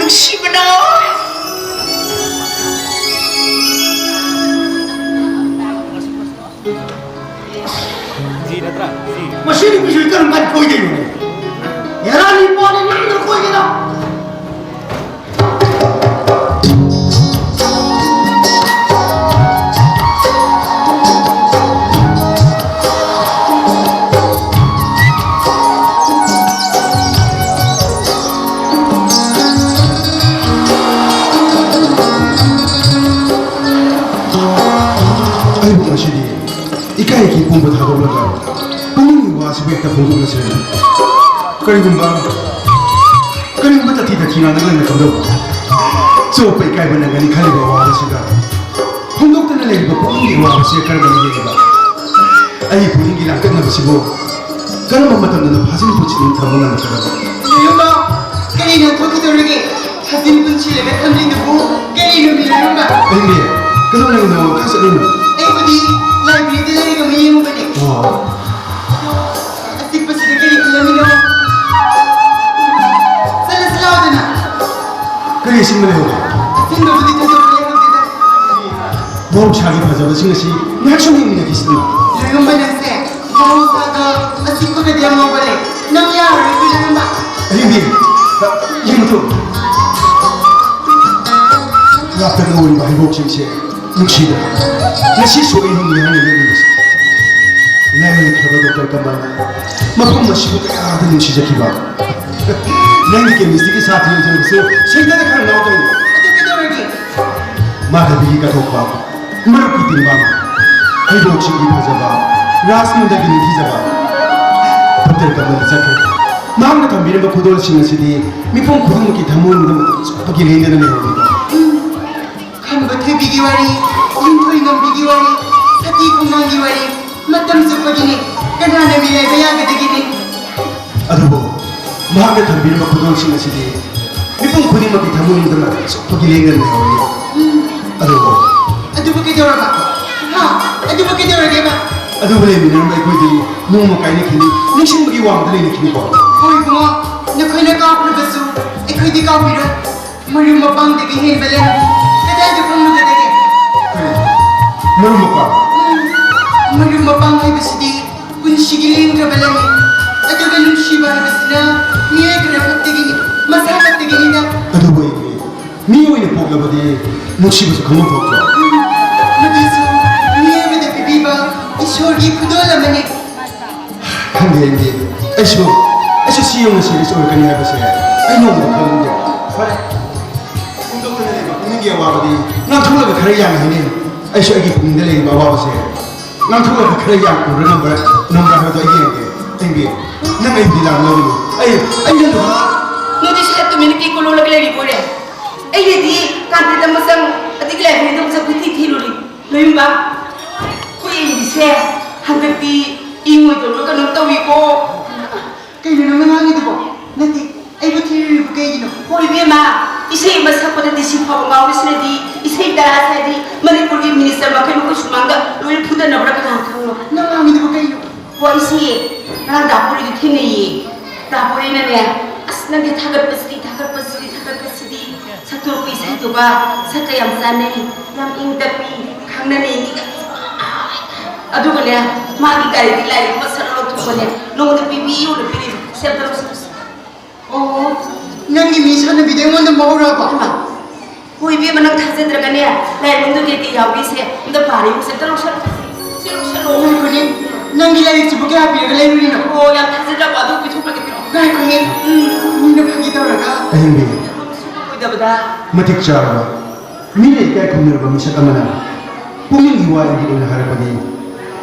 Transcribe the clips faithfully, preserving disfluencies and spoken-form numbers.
ꯅꯨꯡꯁꯤꯕꯅ꯫ ꯖꯤ ꯅꯠꯇ꯭ꯔꯥ? ꯖꯤ꯫ ꯃꯁꯤ ꯅꯨꯄꯤꯁꯤ ꯀꯔꯝ ꯀꯥꯟꯗ ꯀꯣꯏꯗꯣꯏꯅꯣꯅꯦ? ꯌꯥꯔꯥꯅꯤ ꯄꯣꯠꯅꯤ, ꯅꯪꯅ ꯀꯣꯏꯒꯦꯔꯥ? ꯑꯩꯕꯨ ꯉꯁꯤꯗꯤ ꯏꯀꯥꯏ ꯏꯀꯤ ꯄꯨꯝꯕ ꯊꯥꯗꯣꯛꯂꯒ ꯄꯨꯛꯅꯤꯡꯒꯤ ꯋꯥꯁꯤꯕꯨ ꯍꯦꯛꯇ ꯐꯣꯡꯗꯣꯛꯂꯁꯤꯔꯅꯦ꯫ ꯀꯔꯤꯒꯨꯝꯕ, ꯀꯔꯤꯒꯨꯝꯕ ꯇꯥꯊꯤ ꯇꯥꯊꯤ ꯉꯥꯡꯅꯒ ꯂꯩꯅ ꯀꯝꯗꯧꯕ? ꯆꯣꯞꯄ ꯏꯀꯥꯏꯕ ꯅꯪꯒꯅꯤ ꯈꯜꯂꯤꯕ ꯑꯋꯥꯕꯁꯤꯒ ꯐꯣꯡꯗꯣꯛꯇꯅ ꯂꯩꯔꯤꯕ ꯄꯨꯛꯅꯤꯡꯒꯤ ꯑꯋꯥꯕꯁꯤꯒ ꯀꯔꯝꯕꯅ ꯍꯦꯜꯂꯤꯕ? ꯑꯩꯒꯤ ꯄꯨꯛꯅꯤꯡꯒꯤ ꯂꯥꯡꯇꯛꯅꯕꯁꯤꯕꯨ ꯀꯔꯝꯕ ꯃꯇꯝꯗꯅ ꯐꯥꯖꯤꯟ ꯄꯨꯟꯁꯤꯟꯗꯨꯅ ꯊꯝꯕ ꯉꯝꯒꯗꯕ? ꯂꯩꯔꯝꯕ, ꯀꯔꯤꯅ ꯊꯣꯛꯈꯤꯗꯧꯔꯤꯒꯦ? ꯐꯥꯖꯤꯟ ꯄꯨꯟꯁꯤꯜꯂꯒ ꯊꯝꯂꯤꯗꯨꯕꯨ ꯀꯔꯤꯅꯣ, ꯃꯤꯔꯣꯟꯕ? ꯑꯍꯤꯡꯕꯤ, ꯀꯗꯣꯝ ꯂꯩꯔꯤꯅꯣ? ꯀꯥꯏ ꯆꯠꯂꯤꯅꯣ? ꯑꯩꯕꯨꯗꯤ ꯂꯥꯏꯕ꯭ꯔꯦꯔꯤꯗ ꯂꯩꯔꯒ ꯃꯤ ꯌꯦꯡꯉꯨꯕꯅꯦ꯫ ꯑꯣ꯫ ꯑꯆꯤꯛꯄꯁꯤꯗ ꯀꯔꯤ ꯈꯜꯂꯝꯃꯤꯅꯣ? ꯆꯠꯂꯁꯤ ꯂꯥꯎꯗꯅ꯫ ꯀꯔꯤ ꯑꯁꯤꯟꯕ ꯂꯩꯍꯧꯒꯦ? ꯑꯁꯤꯟꯕꯕꯨꯗꯤ ꯊꯣꯏꯗꯣꯛꯄ ꯂꯩꯍꯧꯗꯦꯗ꯫ ꯃꯍꯧꯁꯥꯒꯤ ꯐꯖꯕꯁꯤꯡ ꯑꯁꯤ ꯉꯥꯏꯍꯥꯛ ꯁꯨꯝ ꯌꯦꯡꯃꯤꯟꯅꯈꯤꯁꯤꯗꯅ꯫ ꯂꯣꯏꯉꯝꯕ ꯅꯪꯁꯦ ꯃꯍꯧꯁꯥꯒ ꯑꯆꯤꯛꯄꯒꯗꯤ ꯌꯥꯝ ꯉꯥꯎꯒꯜꯂꯦ꯫ ꯅꯪ ꯌꯥꯔꯔꯣꯏ ꯀꯨꯏꯅ ꯉꯝꯕ꯫ ꯑꯍꯤꯡꯕꯤ, ꯌꯦꯡꯉꯨ ꯇꯨ꯫ ꯂꯥꯞꯇꯛꯅ ꯎꯔꯤꯕ ꯍꯩꯕꯣꯛꯁꯤꯡꯁꯦ ꯅꯨꯡꯁꯤꯗ꯭ꯔꯥ? ꯉꯁꯤꯁꯨ ꯑꯩ ꯍꯤꯡꯂꯤ ꯍꯥꯏꯅ ꯂꯦꯞꯂꯤꯕꯁꯦ꯫ ꯂꯥꯏꯑꯣꯏꯈ꯭ꯔꯕ ꯗꯣꯛꯇꯔ ꯀꯃꯜꯅ ꯃꯐꯝ ꯑꯁꯤꯕꯨ ꯀꯌꯥꯗ ꯅꯨꯡꯁꯤꯖꯈꯤꯕ꯫ ꯅꯪꯒꯤ ꯀꯦꯃꯤꯁꯇ꯭ꯔꯤꯒꯤ ꯁꯥꯇ꯭ꯔ ꯑꯣꯏꯖꯔꯕꯁꯨ ꯁꯦꯡꯅꯗ ꯈꯔ ꯉꯥꯎꯗꯣꯏꯅꯤ꯫ ꯑꯗꯨ ꯀꯩꯗꯧꯔꯒꯦ? ꯃꯥꯙꯕꯤꯒꯤ ꯀꯠꯊꯣꯛꯄ, ꯃꯔꯨꯞꯀꯤ ꯇꯤꯟꯕꯥꯡ, ꯍꯩꯕꯣꯛꯁꯤꯡꯒꯤ ꯐꯖꯕ, ꯔꯥꯖꯃꯟꯗꯒꯤ ꯅꯤꯡꯊꯤꯖꯕ꯫ ꯗꯣꯛꯇꯔ ꯀꯃꯜꯅ ꯆꯠꯈ꯭ꯔꯦ꯫ ꯃꯍꯥꯛꯅ ꯊꯝꯕꯤꯔꯝꯕ ꯈꯨꯗꯣꯜꯁꯤꯡ ꯑꯁꯤꯗꯤ ꯃꯤꯄꯨꯝ ꯈꯨꯗꯤꯡꯃꯛꯀꯤ ꯊꯃꯣꯏꯅꯨꯡꯗ ꯃꯇꯝ ꯆꯨꯞꯄꯒꯤ ꯂꯦꯡꯗꯅ ꯂꯩꯍꯧꯔꯤꯕ꯫ ꯈꯝꯕ ꯊꯣꯏꯕꯤꯒꯤ ꯋꯥꯔꯤ, ꯂꯤꯟꯊꯣꯏ ꯉꯝꯕꯤꯒꯤ ꯋꯥꯔꯤ, ꯁꯇꯤ ꯈꯣꯡꯅꯥꯡꯒꯤ ꯋꯥꯔꯤ, ꯃꯇꯝ ꯆꯨꯞꯄꯒꯤꯅꯦ꯫ ꯀꯅꯥꯅ ꯃꯤꯔꯥꯏꯕ ꯌꯥꯒꯗꯒꯦꯅꯦ? ꯑꯗꯨꯕꯨ ꯃꯍꯥꯛꯅ ꯊꯝꯕꯤꯔꯝꯕ ꯈꯨꯗꯣꯜꯁꯤꯡ ꯑꯁꯤꯗꯤ ꯃꯤꯄꯨꯝ ꯈꯨꯗꯤꯡꯃꯛꯀꯤ ꯊꯃꯣꯏꯅꯨꯡꯗ ꯃꯇꯝ ꯆꯨꯞꯄꯒꯤ ꯂꯦꯡꯗꯅ ꯂꯩꯍꯧꯔꯤ꯫ ꯎꯝ꯫ ꯑꯗꯨꯕꯨ ꯈꯝꯕ ꯀꯩꯗꯧꯔꯕ? ꯍꯥ? ꯑꯗꯨꯕꯨ ꯀꯩꯗꯧꯔꯒꯦꯕ? ꯑꯗꯨꯕꯨ ꯂꯩꯃꯤꯟꯅꯔꯝꯕ ꯑꯩꯈꯣꯏꯗꯤ ꯅꯣꯡꯃ ꯀꯥꯏꯅꯈꯤꯅꯤ, ꯅꯤꯡꯁꯤꯡꯕꯒꯤ ꯋꯥꯡꯃꯗ ꯂꯩꯅꯈꯤꯅꯤꯀꯣ꯫ ꯍꯣꯏ ꯏꯕꯨꯡꯉꯣ, ꯅꯈꯣꯏꯅ ꯀꯥꯎꯈ꯭ꯔꯕꯁꯨ ꯑꯩꯈꯣꯏꯗꯤ ꯀꯥꯎꯕꯤꯔꯣꯏ꯫ ꯃꯔꯨꯞ ꯃꯄꯥꯡꯗꯒꯤ ꯍꯦꯟꯕ ꯂꯟ ꯀꯗꯥꯏꯗ ꯐꯪꯂꯨꯒꯗꯒꯦ? ꯀꯔꯤ? ꯃꯔꯨꯞ ꯃꯄꯥꯡ? ꯎꯝ, ꯃꯔꯨꯞ ꯃꯄꯥꯡ ꯍꯥꯏꯕꯁꯤꯗꯤ ꯄꯨꯟꯁꯤꯒꯤ ꯂꯦꯡꯗ꯭ꯔꯕ ꯂꯟꯅꯤ꯫ ꯑꯗꯨꯒ ꯅꯨꯡꯁꯤꯕ ꯍꯥꯏꯕꯁꯤꯅ ꯃꯤꯑꯣꯏ ꯈꯔ ꯈꯛꯇꯒꯤꯅꯤ, ꯃꯁꯥ ꯈꯛꯇꯒꯤꯅꯤꯗ꯫ ꯑꯗꯨꯕꯨ ꯑꯩꯗꯤ ꯃꯤ ꯑꯣꯏꯅ ꯄꯣꯛꯂꯕꯗꯤ ꯅꯨꯡꯁꯤꯕꯁꯨ ꯈꯪꯐꯝ ꯊꯣꯛꯇ꯭ꯔꯣ? ꯎꯝ, ꯃꯗꯨꯁꯨ ꯃꯤꯑꯣꯏꯕꯗ ꯄꯤꯕꯤꯕ ꯏꯁꯣꯔꯒꯤ ꯈꯨꯗꯣꯜ ꯑꯃꯅꯤ꯫ ꯈꯪꯗꯦ, ꯈꯪꯗꯦ꯫ ꯑꯩꯁꯨ, ꯑꯩꯁꯨ ꯁꯤ ꯌꯧꯅ serious ꯑꯣꯏꯔꯛꯀꯅꯤ ꯍꯥꯏꯕꯁꯦ ꯑꯩ ꯅꯣꯡꯃꯇ ꯈꯜꯂꯝꯗꯦ꯫ ꯐꯔꯦ, ꯐꯣꯡꯗꯣꯛꯇꯅ ꯂꯩꯕ ꯄꯨꯛꯅꯤꯡꯒꯤ ꯑꯋꯥꯕꯗꯤ ꯉꯥꯡꯊꯣꯛꯂꯒ ꯈꯔ ꯌꯥꯡꯅ ꯍꯥꯏꯅꯩ꯫ ꯑꯩꯁꯨ ꯑꯩꯒꯤ ꯄꯨꯛꯅꯤꯡꯗ ꯂꯩꯔꯤꯕ ꯑꯋꯥꯕꯁꯦ ꯉꯥꯡꯊꯣꯛꯂꯒ ꯈꯔ ꯌꯥꯡ ꯎꯕ꯭ꯔꯥ ꯉꯝꯕ꯭ꯔꯥ, ꯉꯝꯕ꯭ꯔꯥ ꯍꯥꯏꯕꯗꯣ ꯑꯩ ꯌꯦꯡꯒꯦ꯫ ꯌꯦꯡꯕꯤ, ꯅꯪ ꯑꯩꯕꯨꯗꯤ ꯂꯥꯟꯅ ꯂꯧꯒꯅꯨ꯫ ꯑꯩ, ꯑꯩ ꯅꯪꯕꯨ ꯅꯣꯏꯗꯤ ꯁꯤꯗ ꯇꯨꯃꯤꯟꯅ ꯀꯦꯛ ꯀꯣꯜꯂꯣꯜꯂꯒ ꯂꯩꯔꯤꯕꯣꯏꯔꯦ꯫ ꯑꯩꯒꯤꯗꯤ ꯀꯥꯟꯇꯤꯗ ꯃꯆꯪ, ꯑꯗꯒꯤ ꯂꯥꯏꯕ꯭ꯔꯦꯔꯤꯗ ꯃꯆꯪ ꯀꯣꯏꯊꯤ ꯊꯤꯔꯨꯔꯤ꯫ ꯂꯣꯏꯌꯨꯝꯕ, ꯑꯩꯈꯣꯏ ꯏꯪꯂꯤꯁꯁꯦ ꯍꯟꯗꯛꯇꯤ ꯏꯪꯉꯣꯏꯗꯧꯔ ꯀꯩꯅꯣꯝ ꯇꯧꯏꯀꯣ꯫ ꯀꯩꯅꯣ ꯅꯪꯅ ꯉꯥꯡꯉꯤꯗꯨꯕꯣ? ꯅꯠꯇꯦ, ꯑꯩꯕꯨ ꯊꯤꯔꯨꯔꯤꯕ ꯀꯩꯒꯤꯅꯣ? ꯍꯣ ꯏꯕꯦꯝꯃ, ꯏꯁꯩ ꯑꯃ ꯁꯛꯄꯗ ꯗꯤ ꯁꯤ ꯐꯥꯎꯕ ꯉꯥꯎꯔꯤꯁꯤꯅꯗꯤ ꯏꯁꯩ ꯇꯔꯥ ꯁꯛꯑꯗꯤ ꯃꯅꯤꯄꯨꯔꯒꯤ ꯃꯤꯅꯤꯁꯇꯔ ꯃꯈꯩ ꯃꯈꯣꯏ ꯁꯨꯃꯥꯡꯗ ꯂꯣꯏꯅ ꯐꯨꯗꯅꯕ꯭ꯔꯥ ꯀꯅꯥ ꯈꯪꯕꯅꯣ? ꯅꯪ ꯉꯥꯡꯉꯤꯗꯨꯕꯨ ꯀꯩꯅꯣ? ꯍꯣ, ꯑꯩꯁꯦ ꯉꯔꯥꯡ ꯗꯥ ꯄꯣꯔꯤꯗꯨ ꯊꯦꯡꯅꯩꯌꯦ꯫ ꯗꯥ ꯄꯣꯔꯤꯅꯅꯦ, ꯑꯁ, ꯅꯪꯗꯤ ꯊꯥꯒꯠꯄꯁꯤꯗꯤ, ꯊꯥꯒꯠꯄꯁꯤꯗꯤ, ꯊꯥꯒꯠꯄꯁꯤꯗꯤ꯫ ꯁꯛꯇꯣꯔꯛꯄ ꯏꯁꯩꯗꯨꯒ ꯁꯛꯀ ꯌꯥꯝ ꯆꯥꯟꯅꯩ, ꯌꯥꯝ ꯏꯪ ꯇꯞꯄꯤ, ꯈꯪꯅꯅꯤ ꯃꯤꯒ꯫ ꯑꯗꯨꯒꯅꯦ, ꯃꯥꯒꯤ ꯒꯥꯔꯤꯗꯤ ꯂꯥꯏꯔꯤꯛ ꯑꯃ ꯁꯠ ꯂꯧꯊꯣꯛꯄꯅꯦ, ꯅꯉꯣꯟꯗ ꯄꯤꯕꯤꯌꯨꯅ ꯄꯤꯔꯤꯕ꯫ ꯁꯦꯝꯗ ꯂꯧꯁꯤꯜꯂꯨ꯫ ꯑꯣ, ꯅꯪꯒꯤ ꯃꯤ ꯁꯥꯟꯅꯕꯤꯗꯣ ꯑꯩꯉꯣꯟꯗ ꯃꯧꯔꯕ? ꯏꯃꯥ, ꯍꯣꯏ ꯏꯕꯦꯝꯃ, ꯅꯪ ꯊꯥꯖꯗ꯭ꯔꯒꯅꯦ, ꯂꯥꯏꯔꯤꯛ ꯃꯅꯨꯡꯗ ꯀꯩ ꯀꯩ ꯌꯥꯎꯒꯦꯁꯦ ꯑꯝꯇ ꯄꯥꯔꯦ ꯌꯦꯡꯉꯨꯁꯦ, ꯑꯝꯇ ꯂꯧꯁꯜꯂꯨ꯫ ꯁꯤ ꯂꯧꯁꯜꯂꯨ꯫ ꯉꯥꯏꯈꯣꯅꯦ, ꯅꯪꯒꯤ ꯂꯥꯏꯔꯤꯛꯁꯤꯕꯨ ꯀꯌꯥ ꯄꯤꯔꯒ ꯂꯩꯔꯨꯔꯤꯅꯣ? ꯑꯣ, ꯌꯥꯝ ꯊꯥꯖꯗ꯭ꯔꯕ? ꯑꯗꯨ ꯄꯤꯊꯣꯛꯈ꯭ꯔꯒꯦ, ꯄꯤꯔꯛꯑꯣ꯫ ꯉꯥꯏꯈꯣꯅꯦ, ꯎꯝ, ꯃꯤꯅ ꯐꯥꯒꯤ ꯇꯧꯔꯒ꯫ ꯑꯍꯤꯡꯕꯤ, ꯁꯨꯝ ꯑꯣꯏꯗꯕꯗ꯫ ꯃꯇꯤꯛ ꯆꯥꯔꯕ, ꯃꯤꯅ ꯏꯀꯥꯏ ꯈꯨꯝꯅꯔꯕ ꯃꯤꯁꯛ ꯑꯃꯅ ꯄꯨꯛꯅꯤꯡꯒꯤ ꯋꯥ ꯏꯪꯒꯤꯠ ꯑꯣꯏꯅ ꯍꯥꯏꯔꯛꯄꯗꯤ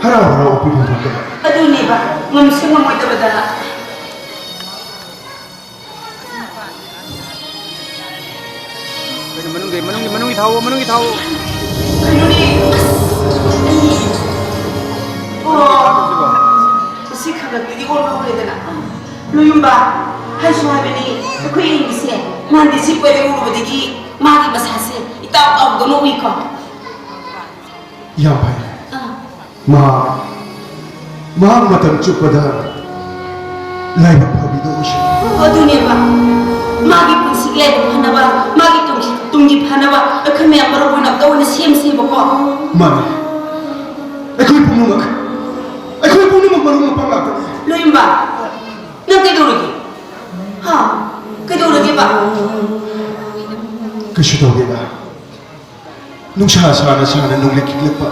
ꯍꯔꯥꯎ ꯍꯔꯥꯎ ꯑꯣꯛꯄꯤꯐꯝ ꯊꯣꯛꯇꯕ꯫ ꯑꯗꯨꯅꯦꯕ, ꯉꯝꯁꯨ ꯉꯝꯃꯣꯏꯗꯕꯗ꯫ ꯀꯩꯅꯣ ꯃꯅꯨꯡꯗ, ꯃꯅꯨꯡꯒꯤ, ꯃꯅꯨꯡꯒꯤ ꯊꯥꯎ, ꯃꯅꯨꯡꯒꯤ ꯊꯥꯎ꯫ ꯀꯩꯅꯣꯅꯦ? ꯑꯁ, ꯑꯣ, ꯁꯤꯕꯣ? ꯃꯁꯤ ꯈꯪꯉꯛꯇꯗꯤ ꯑꯣꯟꯕ ꯍꯧꯔꯦꯗꯅ꯫ ꯂꯣꯏꯌꯨꯝꯕ, ꯍꯥꯏꯁꯨ ꯍꯥꯏꯕꯅꯤ, ꯑꯩꯈꯣꯏ ꯏꯪꯂꯤꯁꯁꯦ ꯅꯍꯥꯟꯗꯤ ꯁꯤ ꯄꯣꯏꯔ ꯎꯔꯨꯕꯗꯒꯤ ꯃꯥꯒꯤ ꯃꯁꯥꯁꯦ ꯏꯇꯥꯎ ꯇꯥꯎꯗꯧꯅ ꯎꯏꯀꯣ꯫ ꯌꯥꯝ ꯐꯩ꯫ ꯑꯥ꯫ ꯃꯍꯥꯛ, ꯃꯍꯥꯛ ꯃꯇꯝ ꯆꯨꯞꯄꯗ ꯂꯥꯏꯕꯛ ꯐꯕꯤꯗ ꯑꯣꯏꯁꯅꯨ꯫ ꯑꯗꯨꯅꯦꯕ꯫ ꯃꯥꯒꯤ ꯄꯨꯟꯁꯤꯒꯤ ꯂꯥꯏꯕꯛ ꯐꯅꯕ, ꯃꯥꯒꯤ ꯇꯨꯡꯒꯤ, ꯇꯨꯡꯒꯤ ꯐꯅꯕ ꯑꯩꯈꯣꯏ ꯃꯌꯥꯝ ꯃꯔꯨꯞ ꯑꯣꯏꯅ ꯑꯝꯇ ꯑꯣꯏꯅ ꯁꯦꯝꯁꯦꯕꯀꯣ꯫ ꯃꯥꯅꯦ꯫ ꯑꯩꯈꯣꯏ ꯄꯨꯝꯅꯃꯛ, ꯑꯩꯈꯣꯏ ꯄꯨꯝꯅꯃꯛ ꯃꯔꯨꯞ ꯃꯄꯥꯡ ꯉꯥꯛꯇꯅꯤ꯫ ꯂꯣꯏꯌꯝꯕ, ꯅꯪ ꯀꯩꯗꯧꯔꯒꯦ? ꯍꯥ? ꯀꯩꯗꯧꯔꯒꯦꯕ? ꯀꯩꯁꯨ ꯇꯧꯗꯦꯗ꯫ ꯅꯨꯡꯁꯥ ꯁꯥꯅ ꯁꯥꯅ ꯅꯣꯡꯂꯩ ꯈꯤꯛꯂꯛꯄ,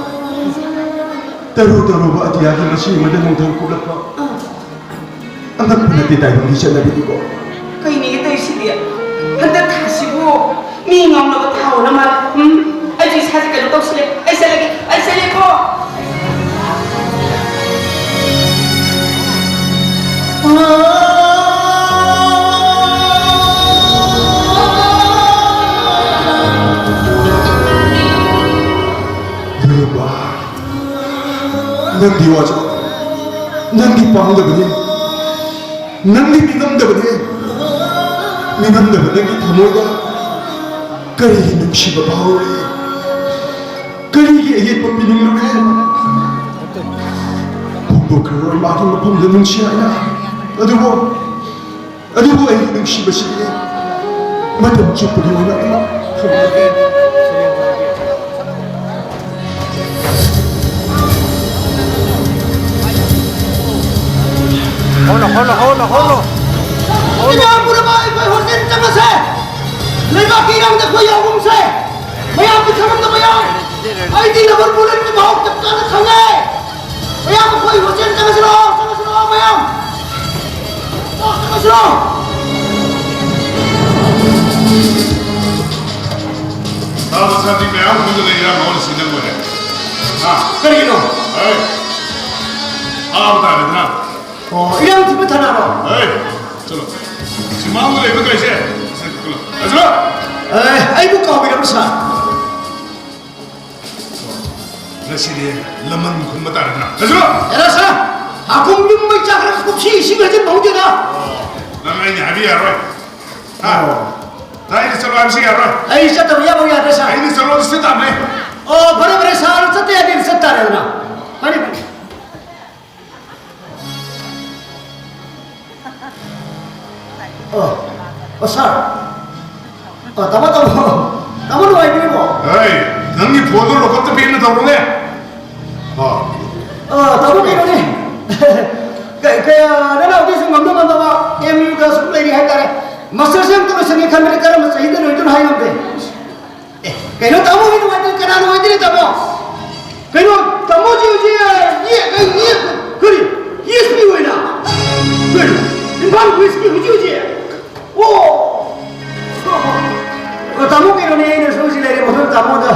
ꯇꯔꯨ ꯇꯔꯨꯕ ꯑꯇꯤꯌꯥꯒꯤ ꯃꯁꯤ ꯑꯃꯗ ꯅꯣꯡꯊꯥꯡ ꯀꯨꯞꯂꯛꯄ꯫ ꯑꯉꯛꯄ ꯅꯠꯇꯦ ꯇꯥꯏꯕꯪꯒꯤ ꯆꯠꯅꯕꯤꯗꯨꯀꯣ꯫ ꯀꯩꯅꯦꯒꯦ ꯇꯧꯔꯤꯁꯤꯗꯤ? ꯍꯟꯗꯛ ꯊꯥꯁꯤꯕꯨ ꯃꯤ ꯉꯥꯎꯅꯕ ꯊꯥ ꯑꯣꯏꯔ ꯃꯥꯜꯂꯦ꯫ ꯎꯝ, ꯑꯩꯁꯨ ꯏꯁꯥꯁꯦ ꯀꯩꯅꯣ ꯇꯧꯁꯤꯜꯂꯦ꯫ ꯑꯩ ꯆꯠꯂꯒꯦ, ꯑꯩ ꯆꯠꯂꯦꯀꯣ꯫ ꯅꯪꯗꯤ ꯋꯥꯖꯧ꯫ ꯅꯪꯗꯤ ꯄꯥꯡꯗꯕꯅꯤ꯫ ꯅꯪꯗꯤ ꯃꯤꯉꯝꯗꯕꯅꯤ꯫ ꯃꯤꯉꯝꯗꯕ ꯅꯪꯒꯤ ꯊꯃꯣꯏꯗ ꯀꯔꯤꯒꯤ ꯅꯨꯡꯁꯤꯕ ꯐꯥꯎꯔꯤ? ꯀꯔꯤꯒꯤ ꯑꯌꯦꯠꯄ ꯄꯤꯅꯤꯡꯂꯨꯔꯦ? ꯐꯣꯡꯗꯣꯛꯈ꯭ꯔꯔꯣꯏ ꯃꯥꯒꯤ ꯃꯐꯝꯗ ꯅꯨꯡꯁꯤ ꯍꯥꯏꯅ꯫ ꯑꯗꯨꯕꯨ ꯑꯗꯨꯕꯨ ꯑꯩꯒꯤ ꯅꯨꯡꯁꯤꯕꯁꯤꯗꯤ ꯃꯇꯝ ꯆꯨꯞꯄꯒꯤ ꯑꯣꯏꯅ ꯑꯃ ꯊꯝꯂꯒꯦ꯫ ꯍꯣꯠꯅ, ꯍꯣꯠꯅ, ꯍꯣꯠꯅ, ꯍꯣꯠꯅ꯫ ꯏꯅꯥꯛ ꯈꯨꯜꯂꯕ ꯑꯩꯈꯣꯏ ꯍꯣꯁꯇꯦꯜ ꯆꯪꯉꯁꯦ꯫ ꯂꯩꯕꯥꯛꯀꯤ ꯏꯔꯥꯡꯗ ꯑꯩꯈꯣꯏ ꯌꯥꯎꯒꯨꯝꯁꯦ꯫ ꯃꯌꯥꯝꯒꯤ ꯈꯪꯉꯝꯗꯕ ꯌꯥꯎ꯫ ꯑꯩꯗꯤ ꯂꯕꯔ ꯕꯨꯂꯦꯠꯀꯤ ꯃꯍꯥꯎ ꯆꯞ ꯆꯥꯅ ꯈꯪꯉꯦ꯫ ꯃꯌꯥꯝ ꯑꯩꯈꯣꯏ ꯍꯣꯁꯇꯦꯜ ꯆꯪꯉꯁꯤꯔꯣ? ꯆꯪꯉꯁꯤꯔꯣ, ꯃꯌꯥꯝ? ꯆꯪꯉꯁꯤꯔꯣ? ꯇꯥꯕ ꯁꯥꯇ꯭ꯔꯤ ꯃꯌꯥꯝ ꯈꯨꯗ ꯂꯩꯔꯥ ꯃꯍꯣꯜ ꯁꯤꯗ ꯂꯣꯏꯔꯦ꯫ ꯍꯥ? ꯀꯔꯤꯒꯤꯅꯣ? ꯑꯦ, ꯇꯥꯕ ꯇꯥꯔꯦꯗꯅ꯫ ꯑꯣ, ꯏꯔꯥꯡ ꯊꯤꯕ ꯊꯥꯅꯔꯣ? ꯑꯦ, ꯆꯠꯂꯣ꯫ ꯁꯤꯃꯥꯡꯗ ꯂꯩꯕ ꯀꯩꯁꯦ? ꯆꯠꯂꯣ꯫ ꯆꯠꯂꯣ꯫ ꯑꯦ, ꯑꯩꯕꯨ ꯀꯥꯎꯕꯤꯔꯕ꯭ꯔꯥ, ꯁꯥꯔ? ꯉꯁꯤꯗꯤ ꯂꯃꯟ ꯈꯨꯝꯕ ꯇꯥꯔꯦꯗꯅ꯫ ꯂꯩꯁꯤꯜꯂꯣ! ꯑꯦꯔꯥ ꯁꯥ! ꯍꯥꯀꯨꯝ ꯌꯨꯝ ꯃꯩ ꯆꯥꯈ꯭ꯔꯒ ꯀꯨꯞꯁꯤ ꯏꯁꯤꯡ ꯍꯩꯖꯤꯟꯕ ꯍꯧꯗꯦꯗ꯫ ꯑꯣ, ꯅꯪ ꯑꯩꯅ ꯍꯥꯏꯕ ꯌꯥꯔꯣꯏ꯫ ꯍꯥ? ꯑꯣ꯫ ꯅꯪ ꯑꯩꯅ ꯆꯠꯂꯣ ꯍꯥꯏꯕꯁꯤ ꯌꯥꯔꯣꯏ꯫ ꯑꯩ ꯆꯠꯇꯕ ꯌꯥꯕ ꯌꯥꯗ꯭ꯔꯦ, ꯁꯥꯔ꯫ ꯑꯩꯅ ꯆꯠꯂꯣ ꯍꯥꯏꯕꯁꯤ ꯇꯥꯕꯅꯦ꯫ ꯑꯣ, ꯐꯔꯦ, ꯐꯔꯦ, ꯁꯥꯔ ꯆꯠꯇ ꯌꯥꯗꯦ, ꯆꯠ ꯇꯥꯔꯦꯗꯅ꯫ ꯐꯔꯦ, ꯐꯔꯦ꯫ ꯑꯣ꯫ ꯑꯣ, ꯁꯥꯔ꯫ ꯑ, ꯇꯥꯃꯣ, ꯇꯥꯃꯣ꯫ ꯇꯥꯃꯣ ꯅꯨꯡꯉꯥꯏꯕꯤꯔꯤꯕꯣ? ꯑꯩ, ꯅꯪꯒꯤ ꯐꯣꯟꯗꯣ ꯂꯣꯛꯑꯞꯇ ꯄꯦꯟꯅ ꯇꯧꯔꯣꯅꯦ꯫ ꯑ꯫ ꯑ, ꯇꯥꯃꯣ ꯀꯩꯅꯣꯅꯦ꯫ ꯀ-, ꯀ-, ꯅꯅꯥꯎꯗꯤꯁꯨ ꯉꯝꯅ ꯉꯝꯅꯕ ꯑꯦꯝ ꯌꯨꯗ ꯁꯨꯝ ꯂꯩꯔꯤ ꯍꯥꯏꯇꯥꯔꯦ꯫ ꯃꯥꯁꯇꯔꯁꯦ ꯑꯝꯇ ꯂꯣꯏꯁꯟꯒꯦ ꯈꯟꯕꯅꯤ, ꯀꯔꯝꯕ ꯆꯍꯤꯗ ꯂꯣꯏꯗꯣꯏꯅꯣ ꯍꯥꯏ ꯉꯝꯗꯦ꯫ ꯑꯦ, ꯀꯩꯅꯣ ꯇꯥꯃꯣ ꯍꯣꯏ ꯅꯨꯡꯉꯥꯏꯇꯦ, ꯀꯅꯥ ꯅꯨꯡꯉꯥꯏꯇꯦ ꯇꯥꯃꯣ? ꯀꯩꯅꯣ, ꯇꯥꯃꯣꯁꯤ ꯍꯧꯖꯤꯛ, ꯑꯦ, ꯀꯩ, ꯑꯦ, ꯀꯔꯤ? ꯑꯦꯁ ꯄꯤ ꯑꯣꯏꯅ? ꯀꯩꯅꯣ? ꯏꯝꯐꯥꯜ ꯋꯦꯁꯀꯤ ꯍꯧꯖꯤꯛ ꯍꯧꯖꯤꯛ? ꯑꯣ! ꯑꯣ, ꯇꯥꯃꯣ ꯀꯩꯅꯣꯅꯦ, ꯑꯩꯅꯁꯨ ꯍꯧꯖꯤꯛ ꯂꯩꯔꯦ, ꯃꯐꯝ ꯇꯥꯃꯣꯗ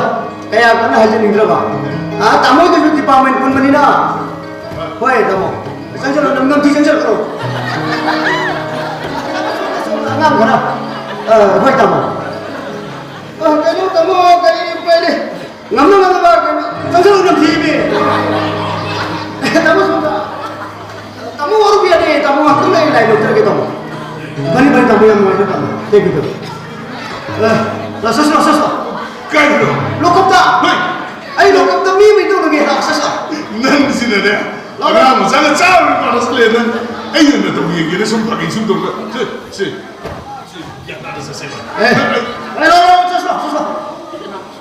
ꯀꯌꯥ ꯀꯟꯅ ꯍꯥꯏꯖꯅꯤꯡꯗ꯭ꯔꯕ? ꯑꯥ, ꯇꯥꯃꯣꯗꯁꯨ ꯗꯤꯄꯥꯔꯠꯃꯦꯟ ꯄꯨꯟꯕꯅꯤꯅ꯫ ꯍꯣꯏ, ꯇꯥꯃꯣ꯫ ꯆꯪꯁꯤꯜꯂꯣ, ꯅꯝ-, ꯅꯝꯊꯤ ꯆꯪꯁꯤꯜꯂꯛꯀꯅꯣ꯫ ꯑꯉꯥꯡ ꯈꯔ꯫ ꯑ, ꯍꯣꯏ, ꯇꯥꯃꯣ꯫ ꯑ, ꯀꯩꯅꯣ, ꯇꯥꯃꯣ, ꯀꯔꯤ ꯎꯄꯥꯏ ꯂꯩ? ꯉꯝꯅ ꯉꯝꯅꯕ ꯀꯩꯅꯣ, ꯆꯪꯁꯤꯜꯂꯨ, ꯅꯝꯊꯤꯕꯤ꯫ ꯇꯥꯃꯣ, ꯁꯣꯝꯗ꯫ ꯇꯥꯃꯣ, ꯋꯥꯔꯧꯕꯤꯔꯅꯦ, ꯇꯥꯃꯣ, ꯉꯥꯛꯇꯪ ꯂꯩ, ꯂꯥꯏ ꯂꯧꯖꯔꯒꯦ, ꯇꯥꯃꯣ꯫ ꯐꯅꯤ, ꯐꯅꯤ, ꯇꯥꯃꯣ, ꯌꯥꯝ ꯅꯨꯡꯉꯥꯏꯖꯔꯦ, ꯇꯥꯃꯣ꯫ Thank you, ꯇꯥꯃꯣ꯫ ꯑ, ꯂꯥꯛꯁꯣ, ꯂꯥꯛꯁꯣ, ꯂꯥꯛꯁꯣ꯫ ꯀꯥꯏꯗꯅꯣ? ꯂꯣꯀꯞꯇ꯫ ꯍꯣꯏ꯫ ꯑꯩ ꯂꯣꯀꯞꯇ ꯃꯤ ꯑꯃ ꯇꯧꯔꯒꯦ, ꯂꯥꯛꯁꯣ, ꯂꯥꯛꯁꯣ꯫ ꯅꯪꯁꯤꯅꯅꯦ, ꯂꯥꯛꯑꯣ꯫ ꯑꯉꯥꯡ ꯃꯆꯥꯒ ꯆꯞ ꯃꯥꯟꯅꯁꯜꯂꯦ ꯅꯪ꯫ ꯑꯩꯅ ꯅꯇꯧ ꯌꯦꯡꯒꯦꯅ ꯁꯨꯝ ꯐꯥꯒꯤ ꯁꯨꯝ ꯇꯧꯔꯒ꯫ ꯁꯦ, ꯁꯦ꯫ ꯁꯤ ꯒ꯭ꯌꯥꯟ ꯇꯥꯅ ꯆꯠꯁꯦꯕ꯫ ꯑꯦ, ꯑꯦ, ꯂꯥꯛꯑꯣ, ꯂꯥꯛꯑꯣ, ꯆꯠꯁꯣ, ꯆꯠꯁꯣ꯫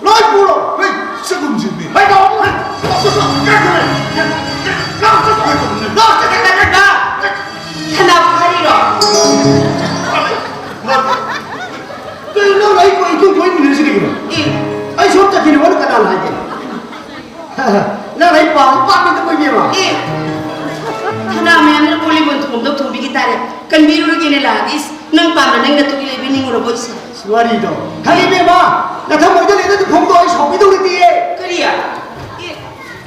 ꯂꯣꯏ ꯄꯨꯔꯣ꯫ ꯍꯣꯏ, ꯆꯠꯂꯨꯝꯁꯤꯅꯦ꯫ ꯍꯣꯏ, ꯂꯥꯛꯑꯣ꯫ ꯍꯣꯏ, ꯆꯠꯁꯣ, ꯆꯠꯁꯣ꯫ ꯀꯥꯏꯗꯅꯣ? ꯂꯥꯛꯑꯣ, ꯆꯠꯁꯣ, ꯆꯠꯁꯣ꯫ ꯂꯥꯛꯑꯣ, ꯆꯠꯁꯣ, ꯆꯠꯁꯣ, ꯆꯠꯁꯣ꯫ ꯁꯅꯥ ꯐꯥꯔꯤꯔꯣ? ꯀꯩꯅꯣ ꯅꯪ ꯑꯩ ꯀꯣꯏ ꯏꯀꯣꯏ ꯀꯣꯏ ꯃꯤꯟꯅꯔꯤꯁꯤ ꯀꯩꯒꯤꯅꯣ? ꯑꯦ꯫ ꯑꯩ ꯁꯣꯝ ꯆꯠꯈꯤꯅꯤ, ꯃꯣꯏꯅ ꯀꯅꯥꯅ ꯍꯥꯏꯒꯦ? ꯅꯪ ꯑꯩ ꯄꯥꯝ ꯄꯥꯝꯃꯤꯗ ꯀꯣꯏ ꯏꯕꯦꯝꯃ꯫ ꯑꯦ꯫ ꯁꯅꯥ ꯃꯌꯥꯝꯅ ꯀꯣꯜ ꯂꯤꯛ ꯊꯣꯡꯗꯧ ꯊꯣꯡꯕꯤꯈꯤ ꯇꯥꯔꯦ꯫ ꯀꯟꯕꯤꯔꯨꯔꯒꯦꯅꯦ ꯂꯥꯛꯑꯒꯦ꯫ ꯏꯁ, ꯅꯪ ꯄꯥꯝꯅ ꯅꯪ ꯅꯇꯨꯒꯤ ꯂꯩꯕꯤꯅꯤꯡꯉꯨꯔꯕꯣ ꯏꯁꯦ? ꯋꯥꯔꯤꯗꯣ꯫ ꯈꯪꯉꯤ ꯏꯕꯦꯝꯃ, ꯅꯊꯃꯣꯏꯗ ꯂꯩꯅꯗꯤ ꯐꯣꯡꯗꯣꯛꯑꯣ, ꯑꯩ ꯁꯥꯎꯕꯤꯗꯧ ꯅꯠꯇꯤꯌꯦ꯫ ꯀꯔꯤ? ꯑꯦ,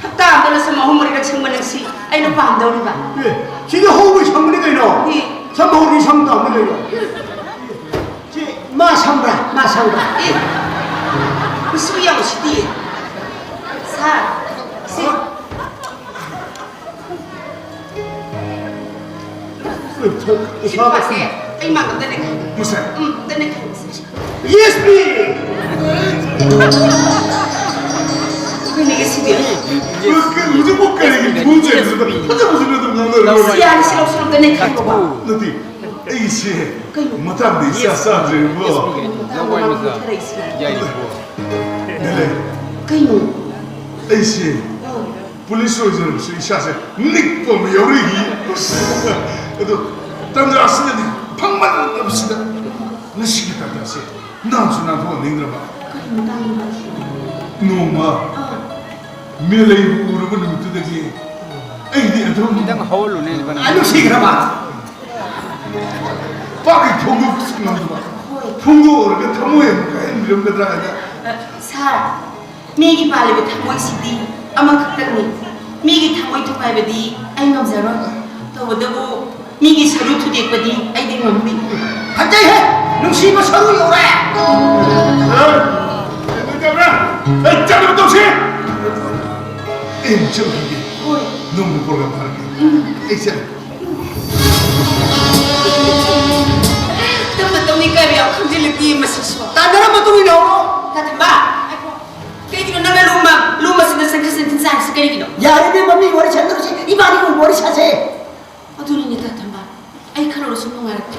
ꯍꯞꯇꯥ ꯑꯃꯗ ꯁꯝ ꯑꯍꯨꯝ ꯃꯔꯤꯔꯛ ꯁꯪꯕ ꯅꯪꯁꯤ ꯑꯩꯅ ꯄꯥꯝꯗꯧꯔꯤꯕ? ꯑꯦ, ꯁꯤꯗꯤ ꯍꯧꯕꯩ ꯁꯪꯕꯅꯤ ꯀꯩꯅꯣ꯫ ꯑꯦ꯫ ꯁꯝ ꯍꯧꯔꯗꯤ ꯁꯝ ꯇꯥꯕꯅꯤ ꯀꯩꯅꯣ꯫ ꯁꯤ ꯃꯥ ꯁꯪꯕ꯭ꯔꯥ? ꯃꯥ ꯁꯪꯕ꯭ꯔꯥ? ꯑꯦ, ꯃꯁꯤꯕꯨ ꯌꯥꯝ ꯎꯁꯤꯠꯇꯤꯌꯦ꯫ ꯁꯥꯔ, ꯁꯤ ꯁꯤ ꯅꯨꯄꯥꯁꯦ ꯑꯩ ꯃꯥꯡꯗ ꯑꯝꯇ ꯅꯩꯈꯥꯏꯒꯦ꯫ ꯃꯁꯦ꯫ ꯎꯝ, ꯑꯝꯇ ꯅꯩꯈꯥꯏꯒꯦ ꯃꯁꯦ꯫ Yes, please! ꯑꯩꯈꯣꯏꯅꯤꯒꯤ ꯁꯤꯗꯤ꯫ ꯍꯧꯖꯤꯛꯄꯨ ꯀꯔꯤꯒꯤ ꯊꯨꯖꯦ? ꯐꯖ ꯐꯖꯅ ꯑꯗꯨꯝ ꯉꯥꯡꯅꯔꯒ ꯂꯣꯏꯔꯦ꯫ ꯁꯤ ꯌꯥꯔꯦ, ꯁꯤ ꯂꯧꯁꯤꯜꯂꯣ, ꯑꯝꯇ ꯅꯩꯈꯥꯏꯒꯣꯕ꯫ ꯅꯠꯇꯦ꯫ ꯑꯩꯁꯦ ꯀꯩꯅꯣ? ꯃꯇꯥꯡꯗ ꯏꯆꯥ ꯆꯥꯗ꯭ꯔꯦꯕꯣ꯫ ꯃꯇꯥꯡ ꯃꯇꯥꯡ ꯊꯣꯛꯊꯔꯛꯏꯁꯤꯅ꯫ ꯅꯦꯅꯦ, ꯀꯩꯅꯣ? ꯑꯩꯁꯦ ꯑꯥ꯫ ꯄꯨꯂꯤꯁ ꯑꯣꯏꯖꯔꯕꯁꯨ ꯏꯁꯥꯁꯦ ꯅꯤꯛꯄ ꯑꯃ ꯌꯥꯎꯔꯛꯏ꯫ ꯑꯗꯣ ꯇꯟꯖꯥꯁꯤꯗꯗꯤ ꯐꯪꯃꯟꯗꯕꯁꯤꯗ ꯉꯁꯤꯒꯤ ꯇꯟꯖꯥꯁꯦ ꯅꯥꯟꯁꯨ ꯅꯥꯟꯊꯣꯛꯍꯟꯅꯤꯡꯗ꯭ꯔꯕ꯫ ꯀꯔꯤ ꯃꯇꯥꯡꯅꯣ ꯍꯥꯏꯁꯤꯕꯣ? ꯅꯣꯡꯃ ꯑꯥ꯫ ꯃꯦꯂꯩꯕꯨ ꯎꯔꯕ ꯅꯨꯃꯤꯠꯇꯨꯗꯒꯤ ꯑꯩꯗꯤ ꯑꯗꯨꯝ ꯈꯤꯇꯪ ꯍꯧꯍꯜꯂꯨꯅꯦ, ꯏꯕꯥꯅꯤ꯫ ꯑꯥ, ꯅꯨꯡꯁꯤꯈ꯭ꯔꯕ? ꯄꯥꯛꯀꯤ ꯐꯣꯡꯗꯣꯛꯄꯁꯨ ꯉꯝꯗꯕ꯫ ꯍꯣꯏ꯫ ꯐꯣꯡꯗꯣꯛꯎꯔꯒ ꯊꯃꯣꯏ ꯑꯃꯨꯛ ꯀꯥꯏꯍꯟꯕꯤꯔꯝꯒꯗ꯭ꯔꯥ ꯍꯥꯏꯅ꯫ ꯑ, ꯁꯥꯔ, ꯃꯤꯒꯤ ꯄꯥꯜꯂꯤꯕ ꯊꯃꯣꯏꯁꯤꯗꯤ ꯑꯃꯈꯛꯇꯪꯅꯤ꯫ ꯃꯤꯒꯤ ꯊꯃꯣꯏ ꯊꯨꯒꯥꯏꯕꯗꯤ ꯑꯩ ꯉꯝꯖꯔꯣꯏ꯫ ꯇꯧꯕꯇꯕꯨ ꯃꯤꯒꯤ ꯁꯔꯨ ꯊꯨꯗꯦꯛꯄꯗꯤ ꯑꯩꯗꯤ ꯉꯝꯅꯤ꯫ ꯐꯖꯩꯍꯦ! ꯅꯨꯡꯁꯤꯕ ꯁꯔꯨ ꯌꯧꯔꯦ! ꯑꯦ, ꯀꯩꯗꯧꯕ꯭ꯔꯥ? ꯑꯦ, ꯆꯠꯅꯕ ꯇꯧꯁꯤ! ꯑꯩ ꯑꯃꯨꯛ ꯆꯠꯂꯨꯈꯤꯒꯦ꯫ ꯍꯣꯏ꯫ ꯅꯣꯡꯃ ꯄ꯭ꯔꯣꯒ꯭ꯔꯥꯝ ꯐꯥꯔꯛꯀꯦ꯫ ꯎꯝ꯫ ꯑꯩ ꯆꯠꯂꯦ꯫ ꯇꯞꯅ ꯇꯧꯅꯤ ꯀꯥꯏꯕ ꯌꯥꯝ ꯈꯪꯖꯤꯜꯂꯛꯇꯦ ꯃꯁꯤꯁꯨ꯫ ꯇꯥꯟꯅꯔ ꯃꯇꯨꯡ ꯏꯟꯅ ꯍꯧꯔꯣ꯫ ꯇꯥꯊꯝꯕ, ꯉꯥꯏꯈꯣ꯫ ꯀꯩꯒꯤꯅꯣ ꯅꯪꯅ ꯂꯨꯝꯃ, ꯂꯨꯝꯃꯁꯤꯅ ꯆꯪꯈꯠ ꯆꯪꯈꯠ ꯆꯥꯔꯤꯁꯤ ꯀꯔꯤꯒꯤꯅꯣ? ꯌꯥꯔꯦ ꯏꯕꯦꯝꯃ, ꯃꯤ ꯋꯥꯔꯤ ꯁꯥꯟꯅꯔꯨꯁꯤ, ꯏꯕꯥꯅꯤ ꯀꯣꯡ ꯋꯥꯔꯤ ꯁꯥꯁꯦ꯫ ꯑꯗꯨꯅꯤꯅꯦ ꯇꯥ ꯊꯝꯕꯥꯜ, ꯑꯩ ꯈꯜꯂꯨꯔꯁꯨ ꯅꯨꯡꯉꯥꯏꯔꯛꯇꯦ꯫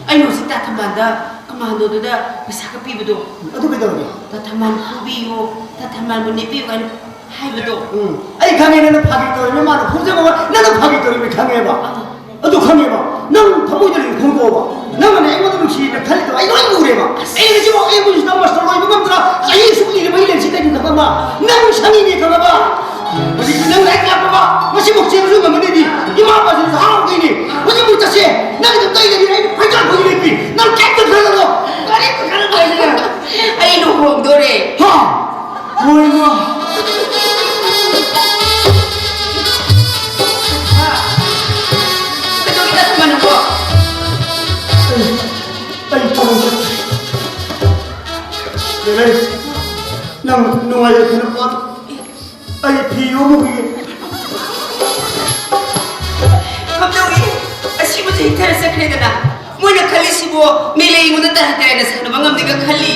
ꯑꯩꯅ ꯍꯧꯖꯤꯛ ꯇꯥ ꯊꯝꯕꯥꯜꯗ ꯀꯃꯥꯟꯗꯣꯗꯨꯗ ꯄꯩꯁꯥꯒ ꯄꯤꯕꯗꯣ꯫ ꯑꯗꯨ ꯀꯩꯗꯧꯔꯒꯦ? ꯇꯥ ꯊꯝꯕꯥꯜ ꯐꯨꯕꯤꯌꯨ, ꯇꯥ ꯊꯝꯕꯥꯜꯕꯨ ꯅꯦꯠꯄꯤꯌꯨ ꯀꯥꯏꯅ ꯍꯥꯏꯕꯗꯣ꯫ ꯎꯝ, ꯑꯩ ꯈꯪꯉꯦ ꯅꯪꯅ ꯐꯥꯒꯤ ꯇꯧꯔꯤꯅꯦ, ꯃꯥꯅ ꯐꯨꯖꯕ ꯋꯥ-, ꯅꯪꯅ ꯐꯥꯒꯤ ꯇꯧꯔꯤꯅꯦ ꯈꯪꯉꯦꯕ꯫ ꯑꯥ꯫ ꯑꯗꯨ ꯈꯪꯉꯦꯕ, ꯅꯪ ꯊꯃꯣꯏꯗ ꯂꯩꯕ ꯈꯪꯗꯣꯛꯑꯣꯕ꯫ ꯅꯪꯅꯅꯦ ꯑꯩꯉꯣꯟꯗ ꯅꯨꯡꯁꯤꯅ ꯈꯜꯂꯤꯗꯣ ꯑꯩ ꯂꯣꯏ ꯎꯔꯦꯕ꯫ ꯑꯩ ꯉꯁꯤꯐꯥꯎ ꯑꯩ ꯃꯣꯏꯁꯤꯗ ꯃꯥꯁꯇꯔ ꯂꯣꯏꯕ ꯉꯝꯗꯅ ꯆꯍꯤ ꯑꯁꯨꯛ ꯂꯤꯔꯕ ꯑꯩ ꯂꯩꯔꯤꯁꯤ ꯀꯩꯅꯣ ꯈꯪꯉꯕ? ꯅꯪ ꯁꯪꯉꯤꯅꯦ ꯈꯪꯉꯕ? ꯍꯧꯖꯤꯛꯇꯤ ꯅꯪ ꯂꯥꯏꯔꯤꯛ ꯂꯥꯛꯄꯕ ꯉꯁꯤꯐꯥꯎ ꯆꯦꯟꯕꯁꯨ ꯉꯝꯃꯅꯤꯗꯤ ꯏꯃꯥ ꯏꯄꯥꯁꯤꯅꯁꯨ ꯍꯔꯥꯎꯗꯣꯏꯅꯦ꯫ ꯍꯧꯖꯤꯛ ꯑꯃꯨꯛ ꯆꯠꯁꯦ꯫ ꯅꯪꯒꯤꯗꯣ ꯀꯩ ꯂꯩꯔꯤ? ꯑꯩ ꯐꯩꯖꯥꯛ ꯐꯩꯖꯨꯞ ꯂꯩꯇ꯭ꯔꯤ꯫ ꯅꯪ ꯀꯩꯝꯇ ꯈꯜꯂꯨꯅꯣ꯫ ꯀꯔꯤꯝꯇ ꯈꯜꯂꯨꯅꯣ ꯍꯥꯏꯁꯤꯅꯦ꯫ ꯑꯩ ꯂꯨꯍꯣꯡꯗꯣꯔꯦ꯫ ꯍꯥ? ꯍꯣꯏ, ꯏꯃꯥ꯫ ꯀꯩꯗꯧꯔꯤꯅꯣ ꯊꯝꯕꯥꯜ ꯅꯪꯕꯣ? ꯑꯩ, ꯑꯩ ꯊꯕꯛ ꯆꯠꯀꯦ꯫ ꯂꯩꯔꯩ, ꯅꯪ ꯅꯨꯡꯉꯥꯏ ꯌꯥꯏꯐꯅ ꯄꯥꯜꯂꯨ꯫ ꯑꯩ ꯐꯤ ꯌꯣꯝꯃꯨꯈꯤꯒꯦ꯫ ꯀꯝꯗꯧꯏ? ꯑꯁꯤꯕꯨꯁꯨ ꯍꯤꯡꯊꯔ ꯆꯠꯈ꯭ꯔꯦꯗꯅ꯫ ꯃꯣꯏꯅ ꯈꯜꯂꯤꯁꯤꯕꯨ ꯃꯦꯂꯩ ꯑꯩꯉꯣꯟꯗ ꯇꯔꯥꯏ ꯇꯔꯥꯏꯅ ꯁꯥꯟꯅꯕ ꯉꯝꯅꯤꯒ ꯈꯜꯂꯤ꯫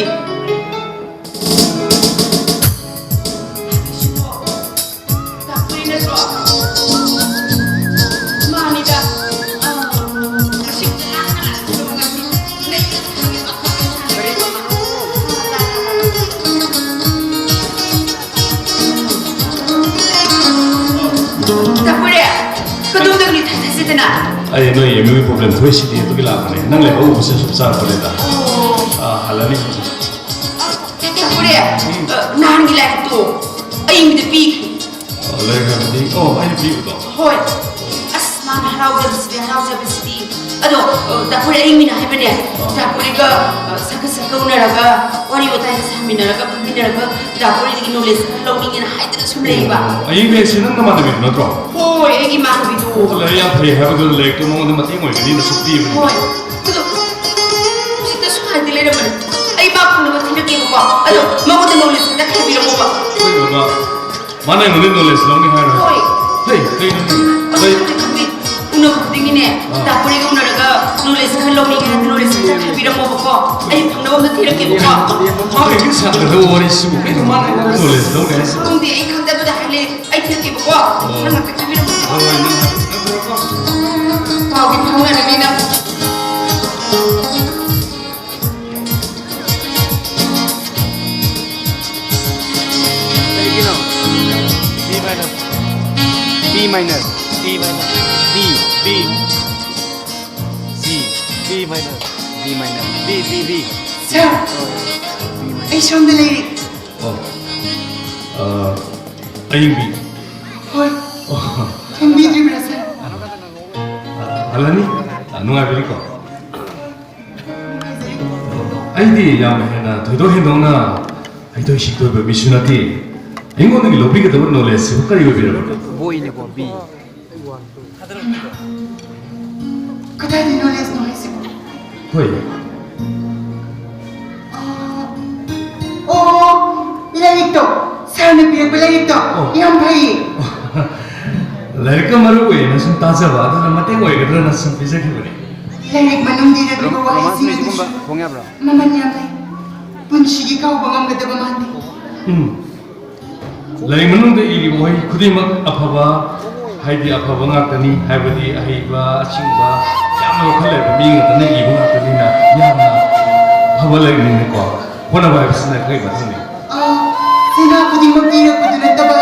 ꯇꯥꯛꯄꯤ ꯅꯠꯇ꯭ꯔꯣ? ꯃꯥꯅꯤꯗ꯫ ꯑꯥ, ꯑꯁꯤ ꯑꯩ ꯅꯣꯏ ꯑꯦꯝ ꯌꯨꯒꯤ ꯄ꯭ꯔꯣꯕ꯭ꯂꯦꯝ ꯊꯣꯛꯏꯁꯤꯗꯤ ꯑꯗꯨꯒꯤ ꯂꯥꯛꯄꯅꯦ꯫ ꯅꯪ ꯂꯩꯍꯧꯕꯁꯦ ꯁꯨꯝ ꯆꯥꯔꯛꯄꯅꯦꯗ꯫ ꯑꯣ꯫ ꯑꯥ, ꯍꯜꯂꯅꯤ꯫ ꯇꯥꯃꯣꯅꯦ, ꯎꯝ꯫ ꯑ, ꯅꯍꯥꯟꯒꯤ ꯂꯥꯏꯔꯤꯛꯇꯣ ꯑꯩ ꯃꯤꯗ ꯄꯤꯈ꯭ꯔꯦ꯫ ꯑ, ꯂꯥꯏꯔꯤꯛ ꯍꯥꯏꯕꯗꯤ? ꯑꯣ, ꯑꯩꯅ ꯄꯤꯕꯗꯣ? ꯍꯣꯏ꯫ ꯑꯁ, ꯃꯥꯅ ꯍꯔꯥꯎꯖꯕꯁꯤꯗꯤ, ꯍꯔꯥꯎꯖꯕꯁꯤꯗꯤ꯫ ꯑꯗꯣ, ꯑ, ꯗꯥ ꯄꯣꯔꯤ, ꯑꯩ ꯃꯤꯅ ꯍꯥꯏꯕꯅꯦ, ꯑꯥ꯫ ꯗꯥ ꯄꯣꯔꯤꯒ, ꯑ, ꯁꯛꯀ ꯁꯛꯀ ꯎꯅꯔꯒ, ꯋꯥꯔꯤ ꯋꯥꯇꯥꯏꯒ ꯁꯥꯃꯤꯟꯅꯔꯒ, ꯐꯝꯃꯤꯟꯅꯔꯒ, ꯗꯥ ꯄꯣꯔꯤꯗꯒꯤ ꯅꯣꯂꯦꯖ ꯈꯔ ꯂꯧꯅꯤꯡꯉꯦꯅ ꯍꯥꯏꯗꯅ ꯁꯨꯝ ꯂꯩꯕ꯫ ꯑꯣ, ꯑꯌꯤꯡꯕꯤ ꯍꯥꯏꯁꯦ ꯅꯪ ꯅꯃꯥꯟꯅꯕꯤꯗꯨ ꯅꯠꯇ꯭ꯔꯣ? ꯍꯣꯏ, ꯑꯩꯒꯤ ꯏꯃꯥꯟꯅꯕꯤꯗꯣ꯫ ꯑꯣ, ꯂꯥꯏꯔꯤꯛ ꯌꯥꯝ ꯐꯩ ꯍꯥꯏꯕꯗꯨꯗ ꯂꯥꯏꯔꯤꯛꯇꯣ ꯃꯉꯣꯟꯗ ꯃꯇꯦꯡ ꯑꯣꯏꯒꯅꯤꯅ ꯁꯨꯝ ꯄꯤꯕꯅꯤ꯫ ꯍꯣꯏ, ꯑꯗꯣ ꯍꯧꯖꯤꯛꯇ ꯁꯨꯃꯥꯏꯅꯗꯤ ꯂꯩꯔꯝꯕꯅꯤ꯫ ꯑꯩ ꯃꯥ ꯐꯪꯅꯕ ꯊꯤꯔꯛꯀꯦꯕꯀꯣ꯫ ꯑꯗꯣ ꯃꯉꯣꯟꯗ ꯅꯣꯂꯦꯖ ꯈꯤꯇꯪ ꯍꯥꯏꯕꯤꯔꯝꯃꯣꯕ꯫ ꯍꯣꯏ, ꯕꯕꯥ꯫ ꯃꯥꯅ ꯑꯩꯉꯣꯟꯗ ꯅꯣꯂꯦꯖ ꯂꯧꯅꯤ ꯍꯥꯏꯔꯣ? ꯍꯣꯏ꯫ ꯍꯦ, ꯀꯩꯅꯣ? ꯑꯁ, ꯀꯩ? ꯈꯪꯗꯦ, ꯈꯪꯗꯦ꯫ ꯎꯅꯕ ꯈꯨꯗꯤꯡꯒꯤꯅꯦ, ꯑꯥ꯫ ꯗꯥ ꯄꯣꯔꯤꯒ ꯎꯅꯔꯒ ꯅꯣꯂꯦꯖ ꯈꯔ ꯂꯧꯅꯤꯡꯉꯦ ꯍꯥꯏꯗꯤ ꯅꯣꯂꯦꯖ ꯈꯤꯇꯪ ꯍꯥꯏꯕꯤꯔꯝꯃꯣꯕꯀꯣ꯫ ꯑꯩ ꯐꯪꯅꯕ ꯑꯝꯇ ꯊꯤꯔꯛꯀꯦꯕꯀꯣ꯫ ꯃꯥ ꯀꯩꯒꯤ ꯁꯥꯟꯅꯗꯕ ꯋꯥꯔꯤꯁꯤꯕꯨ? ꯀꯩꯅꯣ ꯃꯥꯅ ꯑꯩꯉꯣꯟꯗ ꯅꯣꯂꯦꯖ ꯂꯧꯅꯤ ꯍꯥꯏꯁꯤꯕꯨ? ꯈꯪꯗꯦ, ꯑꯩ ꯈꯪꯗꯦ, ꯑꯗꯨꯗ ꯍꯥꯏ ꯂꯩ꯫ ꯑꯩ ꯊꯤꯔꯛꯀꯦꯕꯀꯣ꯫ ꯑꯣ꯫ ꯅꯪ ꯉꯥꯛꯇ ꯊꯤꯕꯤꯔꯝꯃꯣ꯫ ꯍꯣꯏ, ꯍꯣꯏ, ꯅꯪ ꯉꯥꯛꯇ ꯊꯤꯔꯛꯑꯣꯀꯣ꯫ ꯄꯥꯎꯗꯤ ꯐꯥꯎꯅꯔꯅꯤꯅ꯫ ꯀꯩꯒꯤꯅꯣ? B minor. B minor. B minor. B, B. B, B minor. B minor. B, B, B. ꯁꯥꯔ, ꯍꯣꯏ꯫ B minor. ꯑꯩ ꯁꯣꯝꯗ ꯂꯩꯔꯦ꯫ ꯑꯣ, ꯑ, ꯑꯌꯤꯡꯕꯤ꯫ ꯍꯣꯏ꯫ ꯑꯣ꯫ ꯈꯪꯕꯤꯗ꯭ꯔꯤꯕ꯭ꯔꯥ, ꯁꯥꯔ? ꯑ, ꯍꯜꯂꯅꯤ꯫ ꯑ, ꯅꯨꯡꯉꯥꯏꯕꯤꯔꯤꯀꯣ? ꯑꯩꯗꯤ ꯌꯥꯝ ꯍꯦꯟꯅ ꯊꯣꯏꯗꯣꯛ ꯍꯦꯟꯗꯣꯛꯅ ꯍꯩꯊꯣꯏ ꯁꯤꯡꯊꯣꯏꯕ ꯃꯤꯁꯨ ꯅꯠꯇꯦ꯫ ꯑꯩꯉꯣꯟꯗꯒꯤ ꯂꯧꯕꯤꯒꯗꯕ ꯅꯣꯂꯦꯖꯁꯤꯕꯨ ꯀꯔꯤ ꯑꯣꯏꯕꯤꯔꯕꯅꯣ? ꯕꯣꯏꯅꯦꯀꯣ, ꯕꯤ꯫ ꯀꯗꯥꯏꯗ ꯅꯣꯂꯦꯖꯅꯣ ꯍꯥꯏꯁꯤꯕꯣ? ꯍꯣꯏ꯫ ꯑꯣ, ꯂꯥꯏꯔꯤꯛꯇꯣ, ꯁꯥꯔꯅ ꯄꯤꯔꯛꯄ ꯂꯥꯏꯔꯤꯛꯇꯣ, ꯑꯣ꯫ ꯌꯥꯝ ꯐꯩꯌꯦ꯫ ꯂꯥꯏꯔꯤꯛꯀ ꯃꯔꯨ ꯑꯣꯏꯌꯦꯅ ꯁꯨꯝ ꯇꯥꯖꯕ, ꯑꯗꯨꯅ ꯃꯇꯦꯡ ꯑꯣꯏꯒꯗ꯭ꯔꯅ ꯁꯨꯝ ꯄꯤꯖꯈꯤꯕꯅꯦ꯫ ꯂꯥꯏꯔꯤꯛ ꯃꯅꯨꯡꯗ ꯏꯔꯛꯂꯤꯕ ꯔꯣ-, ꯋꯥꯍꯩꯁꯤꯡ ꯔꯣꯃꯥꯟꯁ ꯑꯗꯨꯁꯨ ꯃꯤꯁꯤꯒꯨꯝꯕ ꯐꯣꯡ ꯌꯥꯕ꯭ꯔꯣ? ꯃꯃꯜ ꯌꯥꯝ ꯂꯩ꯫ ꯄꯨꯟꯁꯤꯒꯤ ꯀꯥꯎꯕ ꯉꯝꯒꯗꯕ ꯃꯥꯟꯗꯦ꯫ ꯎꯝ꯫ ꯂꯥꯏꯔꯤꯛ ꯃꯅꯨꯡꯗ ꯏꯔꯤꯕ ꯋꯥꯍꯩ ꯈꯨꯗꯤꯡꯃꯛ ꯑꯐꯕ, ꯍꯥꯏꯗꯤ ꯑꯐꯕ ꯉꯥꯛꯇꯅꯤ, ꯍꯥꯏꯕꯗꯤ ꯑꯍꯩꯕ, ꯑꯁꯤꯡꯕ, ꯌꯥꯝꯅ ꯋꯥꯈꯜ ꯂꯩꯕ ꯃꯤ ꯉꯥꯛꯇꯅ ꯏꯕ ꯉꯥꯛꯇꯅꯤꯅ ꯌꯥꯝꯅ ꯑꯐꯕ ꯂꯥꯏꯔꯤꯛꯅꯤꯅꯀꯣ꯫ ꯍꯣꯠꯅꯕ ꯍꯥꯏꯕꯁꯤꯅ ꯑꯩꯈꯣꯏ ꯃꯊꯧꯅꯤ꯫ ꯑꯥ, ꯆꯩꯅꯥ ꯈꯨꯗꯤꯡꯃꯛ ꯏꯔꯛꯄꯗꯨ ꯅꯠꯇꯕ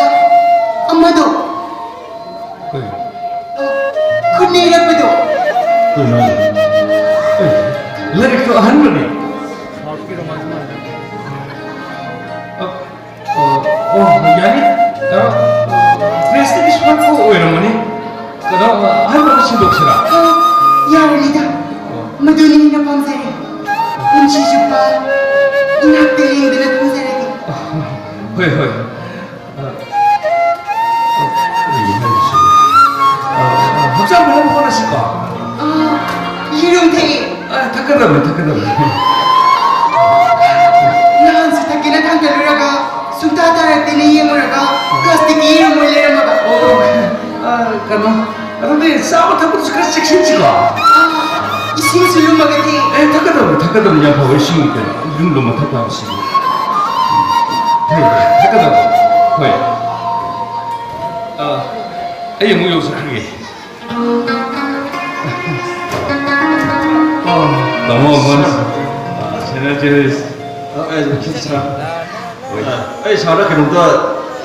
ꯑꯃꯗꯣ꯫ ꯀꯔꯤ? ꯈꯨꯠꯅ ꯀꯩꯅꯣ ꯍꯥꯏꯁꯤꯕꯣ? ꯑꯦ, ꯂꯥꯏꯔꯤꯛꯇꯣ ꯑꯍꯟꯕꯅꯦ꯫ ꯑ, ꯑ, ꯑꯣ, ꯌꯥꯅꯤ꯫ ꯀꯩꯅꯣ, ꯄ꯭ꯔꯦꯁꯇꯒꯤ ꯁꯣꯠꯄ ꯑꯣꯏꯔꯝꯃꯅꯤ꯫ ꯀꯩꯅꯣ, ꯑꯍꯟꯕ ꯑꯃ ꯁꯤꯟꯗꯣꯛꯁꯤꯔꯥ? ꯑ, ꯌꯥꯔꯅꯤꯗ꯫ ꯑꯣ꯫ ꯃꯗꯨꯅ ꯍꯦꯟꯅ ꯄꯥꯝꯖꯔꯦ꯫ ꯄꯨꯟꯁꯤ ꯆꯨꯞꯄ ꯏꯅꯥꯛꯇ ꯂꯦꯡꯗꯅ ꯊꯝꯖꯔꯒꯦ꯫ ꯍꯣꯏ, ꯍꯣꯏ꯫ ꯑ, ꯑ, ꯀꯔꯤꯅꯣ ꯍꯥꯏꯔꯤꯁꯤꯕꯣ? ꯑ, ꯍꯛꯆꯥꯡ ꯐꯅꯕ ꯍꯣꯠꯅꯁꯤꯀꯣ꯫ ꯑ, ꯌꯦꯔꯨꯝ ꯊꯛꯏ꯫ ꯑ, ꯊꯛꯀꯗꯕꯅꯤ, ꯊꯛꯀꯗꯕꯅꯤ꯫ ꯅꯍꯥꯟꯁꯨ ꯊꯛꯀꯦꯅ ꯊꯥꯡꯒꯠꯂꯨꯔꯒ ꯁꯨꯡꯇꯥ ꯇꯥꯔꯛꯇꯦꯅ ꯌꯦꯡꯉꯨꯔꯒ ꯄ꯭ꯂꯥꯁꯇꯤꯛꯀꯤ ꯌꯦꯔꯨꯝ ꯑꯣꯏ ꯂꯩꯔꯝꯃꯕ꯫ ꯑꯣ, ꯑ, ꯀꯩꯅꯣ, ꯑꯗꯨꯗꯤ ꯆꯥꯕ ꯊꯛꯄꯗꯁꯨ ꯈꯔ ꯆꯦꯛꯁꯤꯟꯁꯤꯀꯣ꯫ ꯑ, ꯏꯁꯤꯡꯁꯨ ꯂꯨꯝꯃꯒꯗꯤ꯫ ꯑꯦ, ꯊꯛꯀꯗꯕꯅꯤ, ꯊꯛꯀꯗꯕꯅꯤ, ꯌꯥꯝ ꯐꯕ ꯏꯁꯤꯡꯅꯤ ꯀꯩꯅꯣ꯫ ꯌꯨꯝ ꯂꯨꯝꯃ ꯊꯛꯄ ꯍꯥꯏꯕꯁꯤꯗꯤ꯫ ꯐꯩ, ꯐꯩ, ꯊꯛꯀꯗꯕꯅꯤ꯫ ꯍꯣꯏ꯫ ꯑ, ꯑꯩ ꯑꯃꯨꯛ ꯌꯧꯖꯔꯛꯑꯒꯦ꯫ ꯑ, ꯇꯥꯃꯣ, ꯑꯃ, ꯑ, ꯁꯦꯅꯔ ꯖꯦꯔꯤꯁ꯫ ꯑ, ꯑꯩ, ꯁꯥꯔ꯫ ꯍꯣꯏ꯫ ꯑ, ꯑꯩ ꯁꯥꯔꯗ ꯀꯩꯅꯣꯝꯇ,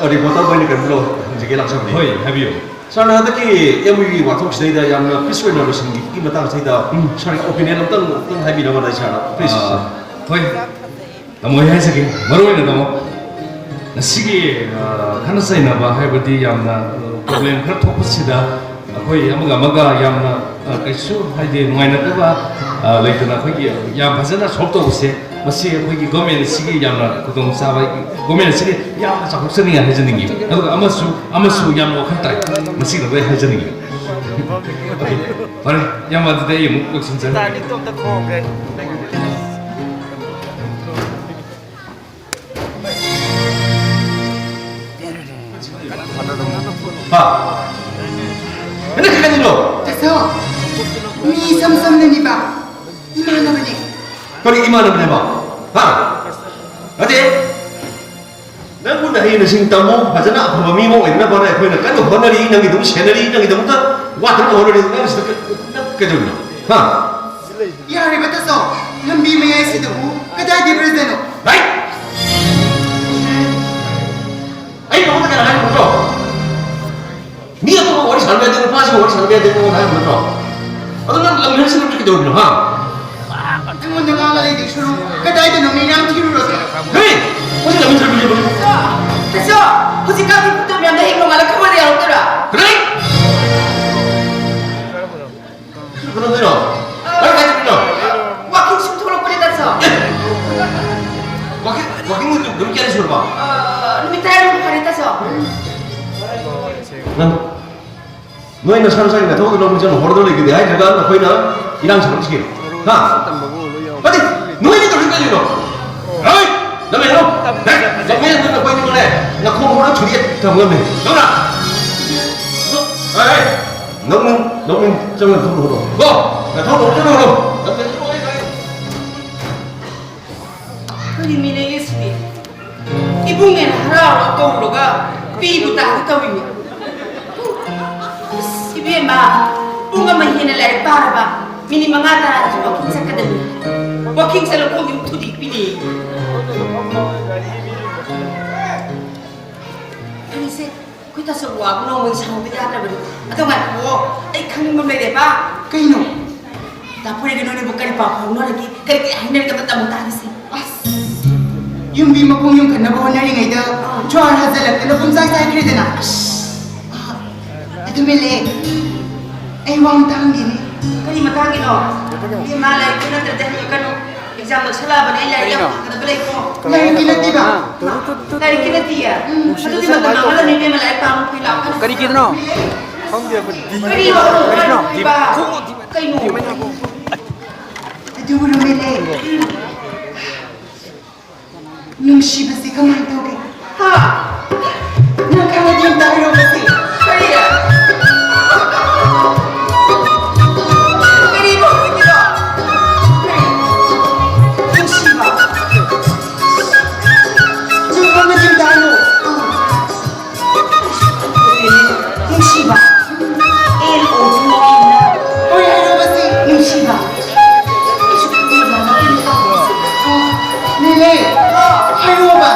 ꯑ, ꯔꯤꯄꯣꯔꯇꯔ ꯑꯣꯏꯅ ꯀꯩꯅꯣꯝꯇ ꯍꯪꯖꯒꯦ ꯂꯥꯛꯆꯕꯅꯤ꯫ ꯍꯣꯏ, ꯍꯥꯏꯕꯤꯌꯨ꯫ ꯁꯥꯔꯅ ꯍꯟꯗꯛꯀꯤ ꯑꯦꯝ ꯌꯨꯒꯤ ꯋꯥꯊꯣꯛꯁꯤꯗꯩꯗ ꯌꯥꯝꯅ ꯄꯤꯁ ꯑꯣꯏꯅ ꯂꯣꯏꯁꯤꯟꯈꯤꯕꯒꯤ ꯃꯇꯥꯡꯁꯤꯗꯩꯗ ꯎꯝ꯫ ꯁꯥꯔꯒꯤ ꯑꯣꯄꯤꯅꯤꯌꯟ ꯑꯝꯇꯪ, ꯑꯝꯇꯪ ꯍꯥꯏꯕꯤꯅꯕ ꯂꯩ ꯁꯥꯔꯅ, ꯄ꯭ꯂꯤꯖ꯫ ꯑ, ꯍꯣꯏ꯫ ꯇꯥꯃꯣ, ꯑꯩ ꯍꯥꯏꯖꯒꯦ, ꯃꯔꯨ ꯑꯣꯏꯅ ꯇꯥꯃꯣ, ꯉꯁꯤꯒꯤ, ꯑ, ꯈꯠꯅ ꯆꯩꯅꯕ ꯍꯥꯏꯕꯗꯤ ꯌꯥꯝꯅ, ꯑ, ꯄ꯭ꯔꯣꯕ꯭ꯂꯦꯝ ꯈꯔ ꯊꯣꯛꯄꯁꯤꯗ ꯑꯩꯈꯣꯏ ꯑꯃꯒ ꯑꯃꯒ ꯌꯥꯝꯅ, ꯑ, ꯀꯩꯁꯨ ꯍꯥꯏꯗꯤ ꯅꯨꯡꯉꯥꯏꯅꯗꯕ, ꯑ, ꯂꯩꯇꯅ ꯑꯩꯈꯣꯏꯒꯤ ꯌꯥꯝ ꯐꯖꯅ ꯁꯣꯜꯕ ꯇꯧꯕꯁꯦ, ꯃꯁꯤ ꯑꯩꯈꯣꯏꯒꯤ ꯒꯣꯔꯃꯦꯟ ꯑꯁꯤꯒꯤ ꯌꯥꯝꯅ ꯈꯨꯗꯣꯡꯆꯥꯕ, ꯒꯣꯔꯃꯦꯟ ꯑꯁꯤꯒꯤ ꯌꯥꯝꯅ ꯆꯥꯎꯊꯣꯛꯆꯅꯤꯡꯉꯥꯏ ꯍꯥꯏꯖꯅꯤꯡꯉꯤ꯫ ꯑꯗꯨꯒ ꯑꯃꯁꯨ, ꯑꯃꯁꯨ ꯌꯥꯝꯅ ꯋꯥꯈꯜ ꯇꯥꯏ, ꯃꯁꯤꯒ ꯂꯣꯏ ꯍꯥꯏꯖꯅꯤꯡꯉꯤ꯫ ꯐꯔꯦ, ꯏꯌꯥꯝꯕ, ꯑꯗꯨꯗꯤ ꯑꯩ ꯑꯃꯨꯛ ꯂꯣꯏꯁꯤꯟꯖꯔꯒꯦ꯫ ꯇꯥꯅꯤꯡꯗꯣ ꯑꯝꯇ ꯈꯣꯡꯒꯦ꯫ ꯍꯥ? ꯅꯪ ꯀꯔꯤ ꯈꯟꯂꯤꯅꯣ? ꯇꯥꯆꯧ, ꯃꯤ ꯏꯁꯝ ꯁꯝꯅꯅꯤꯕ ꯏꯃꯥꯟꯅꯕꯅꯦ꯫ ꯀꯔꯤ ꯏꯃꯥꯟꯅꯕꯅꯦꯕ? ꯍꯥ? ꯅꯠꯇꯦ꯫ ꯅꯪꯕꯨ ꯅꯍꯩ ꯅꯁꯤꯡ ꯇꯝꯃꯨ, ꯐꯖꯅ ꯑꯐꯕ ꯃꯤ ꯑꯃ ꯑꯣꯏꯅꯕꯅ ꯑꯩꯈꯣꯏꯅ ꯀꯟꯅ ꯍꯣꯠꯅꯔꯤ, ꯅꯪꯒꯤꯗꯃꯛ ꯁꯦꯟꯅꯔꯤ, ꯅꯪꯒꯤꯗꯃꯛꯇ ꯋꯥꯠꯇꯅꯕ ꯍꯣꯠꯅꯔꯤ꯫ ꯅꯪ ꯁꯤꯗ ꯀ-, ꯅꯪ ꯀꯩꯗꯧꯔꯤꯅꯣ? ꯍꯥ? ꯌꯥꯔꯦꯕ ꯇꯥꯆꯧ, ꯂꯝꯕꯤ ꯃꯌꯥꯏꯁꯤꯗꯕꯨ ꯀꯗꯥꯏꯗꯒꯤ ꯕ꯭ꯔꯖꯅꯣ? ꯍꯩ! ꯑꯩ ꯅꯉꯣꯟꯗ ꯀꯅꯥ ꯍꯥꯏꯔꯤꯅꯣ? ꯃꯤ ꯑꯇꯣꯞꯄ ꯋꯥꯔꯤ ꯁꯥꯟꯅꯕ ꯌꯥꯗꯦ, ꯅꯨꯄꯥꯁꯤꯡꯒ ꯋꯥꯔꯤ ꯁꯥꯟꯅꯕ ꯌꯥꯗꯦ, ꯅꯉꯣꯟꯗ ꯍꯥꯏꯔꯝꯕ ꯅꯠꯇ꯭ꯔꯣ? ꯑꯗꯣ ꯅꯪ ꯂꯝ ꯍꯦꯟ ꯁꯤꯟꯅꯕꯁꯦ ꯀꯩꯗꯧꯔꯤꯅꯣ, ꯍꯥ? ꯑꯩꯉꯣꯟꯗ ꯉꯥꯡꯉ ꯂꯩꯗꯣꯏ ꯁꯔꯨꯛ ꯀꯗꯥꯏꯗꯅꯣ ꯃꯤ ꯏꯔꯥꯡ ꯊꯤꯔꯨꯔꯒꯦ? ꯍꯦ! ꯃꯁꯤ ꯂꯝ ꯍꯦꯟ ꯁꯤꯟꯅꯕꯁꯦ ꯇꯥꯆꯧ, ꯍꯧꯖꯤꯛꯀꯥꯟꯒꯤ ꯐꯠꯇꯕ ꯃꯌꯥꯝꯗꯣ ꯍꯌꯦꯡ ꯅꯣꯡꯉꯥꯜꯂꯒ ꯈꯪꯍꯟ ꯌꯥꯔꯛꯇꯣꯏꯔꯥ? ꯀꯔꯤ? ꯀꯩꯅꯣ ꯇꯧꯔꯤꯔꯣ? ꯀꯥꯏ ꯀꯥꯏ ꯆꯠꯂꯤꯅꯣ? ꯋꯥꯀꯤꯡ ꯁꯨꯝ ꯊꯣꯛꯂꯛꯄꯅꯦ, ꯇꯥꯆꯧ꯫ ꯑꯦ! ꯋꯥꯀꯤꯡ, ꯋꯥꯀꯤꯡ ꯅꯨꯃꯤꯠ ꯀꯌꯥꯅꯤ ꯁꯨꯔꯕ? ꯑ, ꯅꯨꯃꯤꯠ ꯇꯔꯥꯅꯤꯃꯨꯛ ꯐꯥꯔꯦ, ꯇꯥꯆꯧ꯫ ꯅꯪ, ꯅꯣꯏ ꯅꯁꯥ ꯅꯁꯥꯒꯤ ꯅꯊꯧꯗꯣ ꯂꯧꯕ ꯆꯠꯂꯣ, ꯍꯣꯔꯗꯣ ꯂꯩꯈꯤꯗꯦ ꯍꯥꯏꯗ꯭ꯔꯒ ꯅꯈꯣꯏꯅ ꯏꯔꯥꯡ ꯁꯥꯒꯠꯂꯤꯁꯤ ꯀꯩꯅꯣ? ꯍꯥ? ꯀꯔꯤ? ꯅꯣꯏꯅ ꯇꯧꯔꯤ ꯀꯔꯤꯅꯣ? ꯍꯩ! ꯂꯝꯍꯦꯟꯒꯅꯨ! ꯍꯦ! ꯂꯝꯍꯦꯟꯒꯅꯨ! ꯅꯈꯣꯡ ꯍꯣꯔꯗꯣ ꯊꯨꯗꯦꯛ ꯊꯝꯒꯗꯕꯅꯤ꯫ ꯈꯪꯕ꯭ꯔꯥ? ꯍꯦ! ꯅꯪ, ꯅꯪ ꯆꯪꯉ ꯊꯣꯛꯂꯛꯑꯣ꯫ ꯀꯣ? ꯅꯊꯧ ꯇꯧꯔ ꯆꯠꯂꯨꯔꯣ꯫ ꯀꯔꯤ ꯃꯤꯅꯦꯒꯦ ꯁꯤꯗꯤ? ꯏꯕꯨꯡꯅꯦꯅ ꯍꯔꯥꯎ ꯍꯔꯥꯎ ꯀꯧꯔꯨꯔꯒ ꯄꯤꯕꯨ ꯇꯥꯒꯦ ꯇꯧꯏꯅꯦ꯫ ꯑꯁ, ꯏꯕꯦꯝꯃ, ꯄꯨꯡ ꯑꯃ ꯍꯦꯟꯅ ꯂꯥꯏꯔꯤꯛ ꯄꯥꯔꯕ, ꯃꯤꯅꯤꯠ ꯃꯉꯥ ꯇꯔꯥꯗꯁꯨ ꯋꯥꯀꯤꯡ ꯆꯠꯀꯗꯕꯅꯤ꯫ ꯋꯥꯀꯤꯡ ꯆꯠꯂ ꯈꯣꯡꯁꯦ ꯑꯃꯨꯛ ꯊꯨꯗꯦꯛꯄꯤꯅꯦ꯫ ꯀꯔꯤꯁꯦ? ꯑꯩꯈꯣꯏ ꯇꯥꯆꯧ ꯋꯥꯕꯨ ꯅꯣꯡꯃꯒꯤ ꯁꯥꯎꯕ ꯌꯥꯗ꯭ꯔꯕꯅꯤ꯫ ꯑꯗꯣ ꯉꯥꯏꯈꯨꯑꯣ, ꯑꯩ ꯈꯪꯅꯤꯡꯕ ꯑꯃ ꯂꯩꯔꯦꯕ꯫ ꯀꯩꯅꯣ? ꯗꯥ ꯐꯣꯏꯔꯒ ꯅꯣꯏꯅꯤꯕꯨ ꯀꯔꯤ ꯄꯥꯎ ꯐꯥꯎꯅꯔꯒꯦ? ꯀꯔꯤ ꯀꯔꯤ ꯍꯥꯏꯅꯔꯒꯦ? ꯑꯃꯇ ꯑꯃꯨꯛ ꯇꯥꯈꯤꯁꯤ꯫ ꯑꯁ! ꯌꯨꯝꯕꯤ ꯃꯈꯣꯡ ꯌꯨꯝꯈꯠꯅꯕ ꯍꯣꯠꯅꯔꯤꯉꯩꯗ ꯖ꯭ꯋꯥꯔ ꯍꯥꯖꯤꯜꯂꯛꯇꯅ ꯄꯨꯝꯆꯥꯏ ꯆꯥꯏꯈ꯭ꯔꯦꯗꯅ꯫ ꯑꯁ! ꯑꯗꯨ ꯃꯦꯂꯦ, ꯑꯩ ꯋꯥ ꯑꯃꯇ ꯍꯪꯒꯦꯅꯦ꯫ ꯀꯔꯤ ꯃꯇꯥꯡꯒꯤꯅꯣ? ꯏꯕꯦꯝꯃ, ꯂꯥꯏꯔꯤꯛꯇꯨ ꯅꯠꯇ꯭ꯔꯗꯤ ꯍꯪꯉꯛꯀꯅꯨ꯫ ꯑꯦꯛꯖꯥꯝ ꯅꯛꯁꯜꯂꯛꯑꯕꯅꯦ, ꯑꯩ ꯂꯥꯏꯔꯤꯛ ꯌꯥꯝ ꯀꯩꯅꯣ? ꯄꯥꯒꯗꯕ ꯂꯩꯀꯣ꯫ ꯂꯥꯏꯔꯤꯛꯀꯤ ꯅꯠꯇꯦꯕ꯫ ꯂꯥꯏꯔꯤꯛꯀꯤ ꯅꯠꯇꯤꯌꯦ? ꯎꯝ, ꯑꯗꯨꯗꯤ ꯃꯇꯝ ꯃꯥꯡꯍꯜꯂꯅꯨ, ꯏꯕꯦꯝꯃ, ꯂꯥꯏꯔꯤꯛ ꯄꯥꯕ ꯃꯈꯩ ꯂꯥꯛꯑꯣ꯫ ꯀꯔꯤꯒꯤꯅꯣ? ꯈꯪꯗꯦ, ꯑꯩꯈꯣꯏ ꯗꯤ-, ꯀꯔꯤꯅꯣ? ꯀꯔꯤꯅꯣ? ꯀꯔꯤꯅꯣ? ꯑꯗꯨꯕꯨ ꯔꯨꯃꯦꯂꯦ, ꯅꯨꯡꯁꯤꯕꯁꯤ ꯀꯃꯥꯏꯅ ꯇꯧꯒꯦ? ꯍꯥ? ꯅꯪ ꯈꯪꯉꯗꯤ ꯑꯝꯇ ꯍꯥꯏꯔꯛꯑꯣ ꯁꯤ꯫ ꯀꯔꯤ? ꯀꯔꯤꯅꯣ ꯍꯧꯖꯤꯛꯀꯤꯗꯣ? ꯀꯔꯤ? ꯅꯨꯡꯁꯤꯕ? ꯅꯪ ꯈꯪꯉꯗꯤ ꯑꯝꯇ ꯍꯥꯏꯔꯛꯑꯣ꯫ ꯅꯨꯡꯁꯤꯕ꯫ ꯑꯦꯜ ꯑꯣ ꯌꯨ ꯑꯦꯟ꯫ ꯍꯣꯏ, ꯍꯥꯏꯔꯛꯑꯣ ꯁꯤ꯫ ꯅꯨꯡꯁꯤꯕ꯫ ꯂꯤꯂꯤ, ꯍꯥꯏꯔꯛꯑꯣꯕ꯫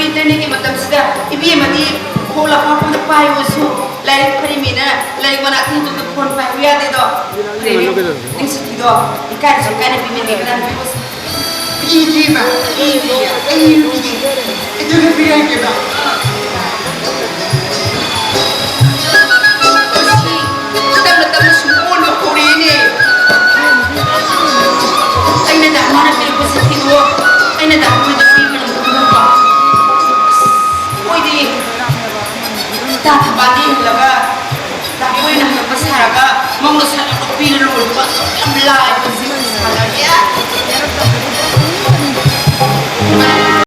ꯏꯟꯇꯔꯅꯦꯠꯀꯤ ꯃꯇꯝꯁꯤꯗ ꯏꯕꯦꯝꯃꯗꯤ ꯈꯣꯡ ꯂꯥꯛꯐꯝꯗ ꯄꯥꯏꯌꯣꯁꯨ, ꯂꯥꯏꯔꯤꯛ ꯐꯔꯤꯃꯤꯅ ꯂꯥꯏꯔꯤꯛ ꯃꯅꯥꯛꯇ ꯍꯦꯛꯇ ꯐꯣꯟ ꯄꯥꯏꯕ ꯌꯥꯗꯦꯗꯣ꯫ ꯀꯔꯤꯅꯣ? ꯅꯪ ꯁꯨꯇꯤꯗꯣ ꯏꯀꯥꯏꯅꯁꯨ ꯏꯀꯥꯏꯅ ꯄꯤꯅꯒꯦ, ꯀꯅꯥꯅ ꯄꯤꯕꯁꯦ? ꯄꯤꯗꯦꯕ, ꯄꯤꯗꯦ, ꯑꯩ ꯄꯤꯗꯦ꯫ ꯑꯗꯨꯒ ꯄꯤꯔꯛꯀꯦꯕ꯫ ꯇꯞꯅ ꯇꯞꯅ ꯁꯨꯝ ꯑꯣꯟꯕ ꯍꯧꯔꯛꯑꯦꯅꯦ꯫ ꯑꯩꯅ ꯗꯥ ꯃꯥꯅ ꯄꯤꯔꯛꯄ ꯁꯤꯡꯗꯣ ꯑꯩꯅ ꯗꯥ ꯃꯣꯏꯗ ꯄꯤꯕꯅ ꯈꯪꯍꯧꯕ꯫ ꯃꯣꯏꯗꯤ ꯇꯥ ꯊꯝꯕꯥꯜꯗ ꯌꯦꯡꯍꯜꯂꯒ ꯗꯥ ꯃꯣꯏꯅ ꯍꯜꯂꯛꯄ ꯁꯥꯔꯒ ꯃꯧꯅ ꯁꯥꯟꯅꯕ ꯄꯤꯔ ꯂꯣꯏꯕ ꯌꯥꯝ ꯂꯥꯏꯕ ꯖꯤꯝ ꯁꯥꯟꯅꯔꯦ꯫